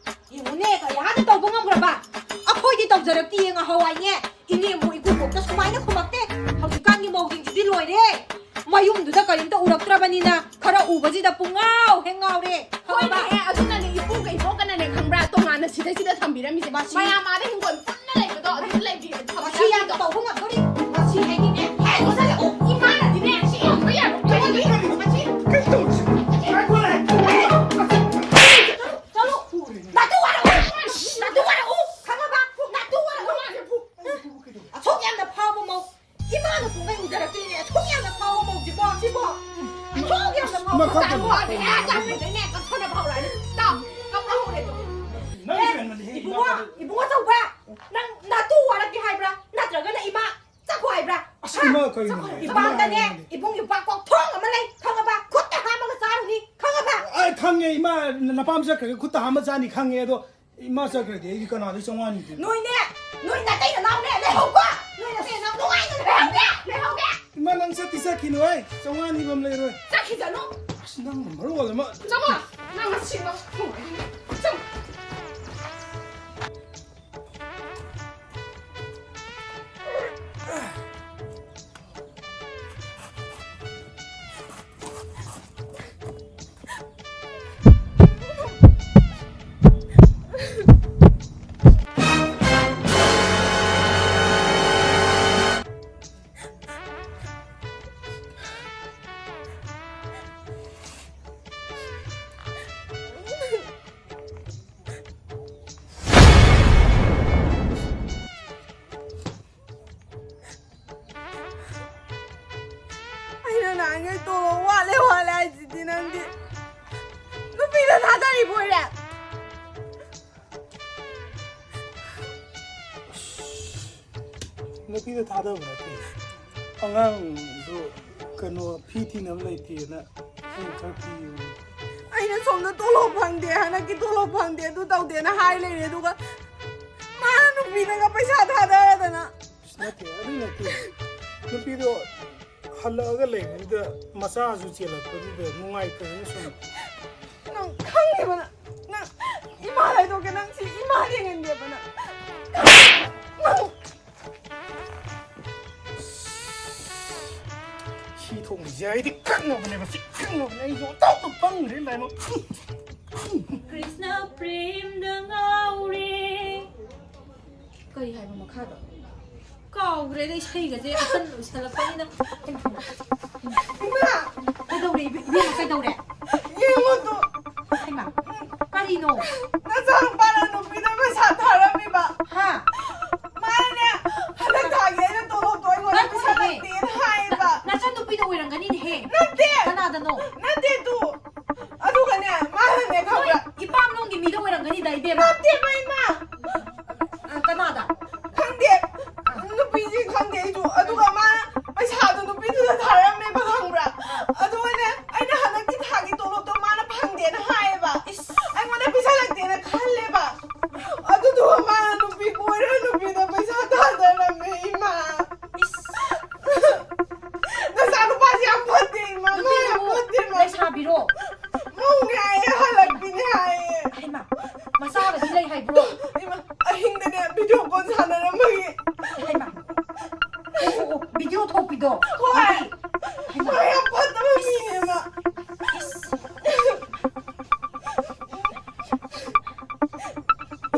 ꯌꯦꯡꯉꯨꯅꯦ, ꯀꯌꯥꯗ ꯇꯧꯕ ꯉꯝꯈ꯭ꯔꯕ? ꯑꯩꯈꯣꯏꯗꯤ ꯇꯧꯖꯔꯛꯇꯤꯌꯦ ꯉꯍꯥꯟꯋꯥꯏꯅꯦ꯫ ꯏꯅꯦꯝꯕꯣꯛ ꯏꯀꯨꯕꯣꯛꯇ ꯁꯨꯃꯥꯏꯅ ꯈꯨꯝꯃꯛꯇꯦ꯫ ꯍꯧꯖꯤꯛꯀꯥꯟꯒꯤ ꯃꯧꯁꯤꯡꯁꯤꯗꯤ ꯂꯣꯏꯔꯦ꯫ ꯃꯌꯨꯝꯗꯨꯗ ꯀꯔꯤꯝꯇ ꯎꯔꯛꯇ꯭ꯔꯕꯅꯤꯅ ꯈꯔ ꯎꯕꯁꯤꯗ ꯄꯨꯡꯉꯥꯎ ꯍꯦꯛ ꯉꯥꯎꯔꯦ꯫ ꯈꯪꯉꯕ? ꯍꯣꯏꯅꯦꯍꯦ, ꯑꯗꯨꯅꯅꯦ ꯏꯄꯨꯒ ꯏꯕꯣꯛꯀꯅꯅꯦ ꯈꯪꯕ꯭ꯔꯥ, ꯇꯣꯉꯥꯟꯅ ꯁꯤꯗꯩꯁꯤꯗ ꯊꯝꯕꯤꯔꯝꯃꯤꯁꯦ꯫ ꯃꯁꯤ ꯃꯌꯥꯝ ꯑꯥꯗ ꯍꯤꯡꯒꯣꯜ ꯄꯨꯟꯅ ꯂꯩꯕꯗꯣ ꯑꯗꯨꯗ ꯂꯩꯕꯤ-, ꯃꯁꯤ ꯌꯥꯝ ꯊꯝꯕꯤꯔꯝꯃꯤꯗꯣ꯫ ꯇꯧꯕ ꯉꯝꯗꯣꯔꯤ꯫ ꯃꯁꯤ ꯍꯥꯏꯗꯤꯅꯦ, ꯍꯦ, ꯃꯁꯤ ꯏꯃꯥꯅꯗꯤꯅꯦ ꯁꯤ ꯌꯥꯝꯕ ꯌꯥꯔꯣꯏ꯫ ꯃꯁꯤ ꯃꯈꯥ ꯇꯝꯃꯣ꯫ ꯀꯞꯁꯟꯅꯕ ꯍꯧꯔꯛꯑꯅꯤ꯫ ꯇꯥꯎ, ꯀꯞꯄ ꯍꯧꯔꯦ ꯇꯨ꯫ ꯅꯪ ꯑꯦ, ꯍꯦꯟꯃꯜꯂꯤꯍꯦ, ꯏꯕꯨꯡꯉꯣ, ꯏꯃꯥ꯫ ꯏꯕꯨꯡꯉꯣ ꯆꯧꯕ, ꯅꯪ ꯅꯇꯨ ꯋꯥꯔꯛꯀꯦ ꯍꯥꯏꯕ꯭ꯔꯥ? ꯅꯠꯇ꯭ꯔꯒꯅ ꯏꯃꯥ ꯆꯠꯈꯣ ꯍꯥꯏꯕ꯭ꯔꯥ? ꯑꯁ, ꯍꯥ? ꯏꯃꯥ ꯀꯩꯅꯣꯅꯦ? ꯆꯠꯈꯣ꯫ ꯏꯃꯥ ꯏꯃꯥꯡꯗꯅꯦ, ꯍꯥꯏꯕꯅꯦ꯫ ꯏꯕꯨꯡꯒꯤ ꯄꯥꯛꯀꯣꯛ ꯊꯣꯡ ꯑꯃ ꯂꯩ, ꯈꯪꯉꯕ? ꯈꯨꯠꯇ ꯍꯥꯝꯃꯒ ꯆꯥꯔꯨꯅꯤ, ꯈꯪꯉꯕ? ꯑꯩ ꯈꯪꯉꯦ, ꯏꯃꯥ ꯅꯄꯥꯝ ꯆꯠꯈ꯭ꯔꯒ ꯈꯨꯠꯇ ꯍꯥꯝꯃ ꯆꯥꯅꯤ ꯈꯪꯉꯦ, ꯑꯗꯣ ꯏꯃꯥ ꯆꯠꯈ꯭ꯔꯗꯤ ꯑꯩꯗꯤ ꯀꯅꯥꯗꯩ ꯆꯥꯝꯃꯉꯥ ꯅꯤꯗꯣꯏꯅꯣ? ꯅꯣꯏꯅꯦ, ꯅꯣꯏ ꯅꯥꯇꯩ ꯅꯅꯥꯎꯅꯦ, ꯂꯩꯍꯧꯀꯣ! ꯅꯣꯏ ꯅꯥꯇꯩ ꯅꯅꯥꯎ ꯅꯨꯡꯉꯥꯏꯅ ꯂꯩꯍꯧꯒꯦ! ꯂꯩꯍꯧꯒꯦ! ꯏꯃꯥ, ꯅꯪ ꯆꯠꯇꯤ ꯆꯠꯈꯤꯅꯨ, ꯑꯩ ꯆꯥꯝꯃꯉꯥ ꯅꯤꯕꯝ ꯂꯩꯔꯣꯏ꯫ ꯆꯠꯈꯤꯁꯅꯨ! ꯑꯁ, ꯅꯪꯅ ꯃꯔꯣꯜ ꯑꯃ꯫ ꯆꯪꯉꯣ! ꯅꯪ ꯉꯁꯤꯃꯛ ꯅꯨꯡꯉꯥꯏꯗꯣꯏꯅꯦ꯫ ꯆꯪꯉꯣ! ꯑꯩꯅ ꯅꯍꯥꯟꯈꯩ ꯇꯣꯂꯣꯞ ꯋꯥꯠꯂꯦ, ꯋꯥꯠꯂꯦ ꯍꯥꯏꯁꯤꯗꯤ ꯅꯪꯗꯤ ꯅꯨꯄꯤꯗ ꯊꯥꯗꯔꯤꯕ ꯑꯣꯏꯔꯦ꯫ ꯅꯨꯄꯤꯗ ꯊꯥꯗꯕ ꯅꯠꯇꯦ꯫ ꯑꯉꯥꯡꯗꯣ ꯀꯩꯅꯣ ꯐꯤ ꯊꯤꯅꯕ ꯂꯩꯇꯦꯅ ꯑꯩꯅ ꯈꯔ ꯄꯤꯕꯅꯤ꯫ ꯑꯩꯅ ꯁꯣꯝꯗ ꯇꯣꯂꯣꯞ ꯐꯪꯗꯦ, ꯍꯟꯗꯛꯀꯤ ꯇꯣꯂꯣꯞ ꯐꯪꯗꯦ, ꯑꯗꯨ ꯇꯧꯗꯦꯅ ꯍꯥꯏ ꯂꯩꯔꯦ, ꯑꯗꯨꯒ ꯃꯥꯅ ꯅꯨꯄꯤꯗꯒ ꯄꯩꯁꯥ ꯊꯥꯗꯔꯗꯅ꯫ ꯑꯁ, ꯅꯠꯇꯦ, ꯑꯗꯨ ꯅꯠꯇꯦ꯫ ꯅꯨꯄꯤꯗꯣ ꯍꯜꯂꯛꯑꯒ ꯂꯩꯕꯗꯨꯗ ꯃꯆꯥꯁꯨ ꯆꯦꯜꯂꯛꯄꯗꯨꯗ ꯅꯨꯡꯉꯥꯏꯇꯗꯅ ꯁꯨꯝ꯫ ꯅꯪ ꯈꯪꯉꯤꯕ ꯅꯪ, ꯅꯪ ꯏꯃꯥ ꯍꯥꯏꯗꯣꯛꯀꯦ, ꯅꯪ ꯁꯤ ꯏꯃꯥ ꯌꯦꯡꯍꯟꯒꯦꯕ ꯅꯪ꯫ ꯅꯪ ꯁꯤ ꯊꯣꯡꯕꯁꯦ ꯑꯩꯗꯤ ꯈꯪꯉꯕꯅꯦꯕ, ꯁꯤ ꯈꯪꯉꯕꯅꯦ꯫ ꯑꯩꯁꯨ ꯑꯇꯣꯞꯄ ꯄꯪꯈ꯭ꯔꯦ ꯂꯥꯏꯃꯛ꯫ ꯀ꯭ꯔꯤꯁꯅ ꯄ꯭ꯔꯦꯝꯗ ꯉꯥꯎꯔꯦ꯫ ꯀꯔꯤ ꯍꯥꯏꯕ ꯃꯈꯥꯗꯣ? ꯀꯥꯎꯈ꯭ꯔꯦꯗ, ꯏꯁꯩꯒꯁꯦ ꯑꯍꯟ ꯑꯣꯏꯁꯜꯂꯛꯄꯅꯤꯅ꯫ ꯏꯃꯥ! ꯀꯩꯗꯧꯔꯦ, ꯏꯕꯦ-, ꯏꯕꯦꯝꯃ, ꯀꯩꯗꯧꯔꯦ? ꯌꯦꯡꯉꯣ ꯇꯨ꯫ ꯍꯩꯃꯥ, ꯀꯔꯤꯅꯣ? ꯅꯆꯥꯅꯨꯄꯥꯅ ꯅꯨꯄꯤꯗ ꯄꯩꯁꯥ ꯊꯥꯔꯝꯃꯤꯕ꯫ ꯍꯥ? ꯃꯥꯅꯦ, ꯍꯟꯗꯛ ꯊꯥꯒꯤ ꯑꯩꯅ ꯇꯣꯂꯣꯞꯇꯣ ꯑꯩꯉꯣꯟꯗ ꯉꯥꯏꯈꯣ, ꯄꯤꯁꯜꯂꯛꯇꯦꯅ ꯍꯥꯏꯌꯦꯕ꯫ ꯅꯆꯥꯅꯨꯄꯤꯗꯣ ꯑꯣꯏꯔꯝꯒꯅꯤꯅꯦꯍꯦ꯫ ꯅꯠꯇꯦ꯫ ꯀꯅꯥꯗꯅꯣ? ꯅꯠꯇꯦ ꯑꯗꯨ꯫ ꯑꯗꯨꯒꯅꯦ, ꯃꯥꯅꯅꯦ, ꯈꯪꯕ꯭ꯔꯥ? ꯏꯄꯥꯝꯂꯣꯝꯒꯤ ꯃꯤꯗ ꯑꯣꯏꯔꯝꯒꯅꯤꯗ, ꯏꯕꯦꯝꯃ꯫ ꯅꯠꯇꯦꯕ, ꯏꯃꯥ꯫ ꯑ, ꯀꯅꯥꯗ? ꯈꯪꯗꯦ꯫ ꯅꯨꯄꯤꯁꯤ ꯈꯪꯗꯦ ꯑꯩꯁꯨ꯫ ꯑꯗꯨꯒ ꯃꯥꯅ ꯄꯩꯁꯥꯗꯣ ꯅꯨꯄꯤꯗꯨꯗ ꯊꯥꯔꯝꯃꯦꯕ, ꯈꯪꯕ꯭ꯔꯥ? ꯑꯗꯨꯒꯅꯦ, ꯑꯩꯅ ꯍꯟꯗꯛꯀꯤ ꯊꯥꯒꯤ ꯇꯣꯂꯣꯞꯇꯣ ꯃꯥꯅ ꯐꯪꯗꯦꯅ ꯍꯥꯏꯌꯦꯕ꯫ ꯏꯁ꯫ ꯑꯩꯉꯣꯟꯗ ꯄꯤꯁꯜꯂꯛꯇꯦꯅ ꯈꯜꯂꯦꯕ꯫ ꯑꯗꯨꯗꯨꯒ ꯃꯥꯅ ꯅꯨꯄꯤ ꯀꯣꯏꯔ ꯅꯨꯄꯤꯗ ꯄꯩꯁꯥ ꯊꯥꯗꯔꯝꯃꯦ, ꯏꯃꯥ꯫ ꯏꯁ꯫ ꯅꯆꯥꯅꯨꯄꯥꯁꯤ ꯌꯥꯝ ꯐꯠꯇꯦ, ꯏꯃꯥ꯫ ꯃꯥ ꯌꯥꯝ ꯅꯨꯄꯤꯗꯨꯕꯨ ꯐꯠꯇꯦ, ꯏꯃꯥ꯫ ꯂꯩꯁꯥꯕꯤꯔꯣ? ꯃꯧꯅꯦ ꯍꯥꯏꯌꯦ, ꯍꯜꯂꯛꯄꯤꯅꯦ ꯍꯥꯏꯌꯦ꯫ ꯍꯩꯃꯥ, ꯃꯆꯥꯒꯗꯤ ꯂꯩ ꯍꯥꯏꯕ꯭ꯔꯣ? ꯏꯃꯥ, ꯑꯍꯤꯡꯗꯅꯦ video call ꯁꯥꯟꯅꯔꯝꯕꯒꯤ꯫ ꯍꯩꯃꯥ꯫ ꯑꯣ, ꯑꯣ, ꯑꯣ, video ꯊꯣꯛꯄꯤꯗꯣ? ꯍꯣꯏ꯫ ꯍꯩꯃꯥ꯫ ꯃꯥ ꯌꯥꯝ ꯐꯠꯇꯕ ꯃꯤꯅꯦ, ꯏꯃꯥ꯫ ꯏꯁ꯫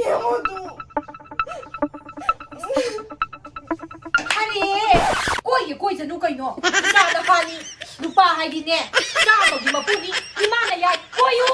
ꯌꯦꯡꯉꯣ ꯑꯗꯨ꯫ ꯐꯔꯦ, ꯀꯣꯏꯒꯦ ꯀꯣꯏꯖꯅꯨ ꯀꯩꯅꯣ꯫ ꯏꯆꯥ ꯅꯄꯥꯅꯤ, ꯅꯨꯄꯥ ꯍꯥꯏꯗꯤꯅꯦ, ꯆꯥꯝꯃꯒꯤ ꯃꯄꯨꯅꯤ, ꯏꯃꯥꯅ ꯌꯥꯏ, ꯀꯣꯏꯌꯨ꯫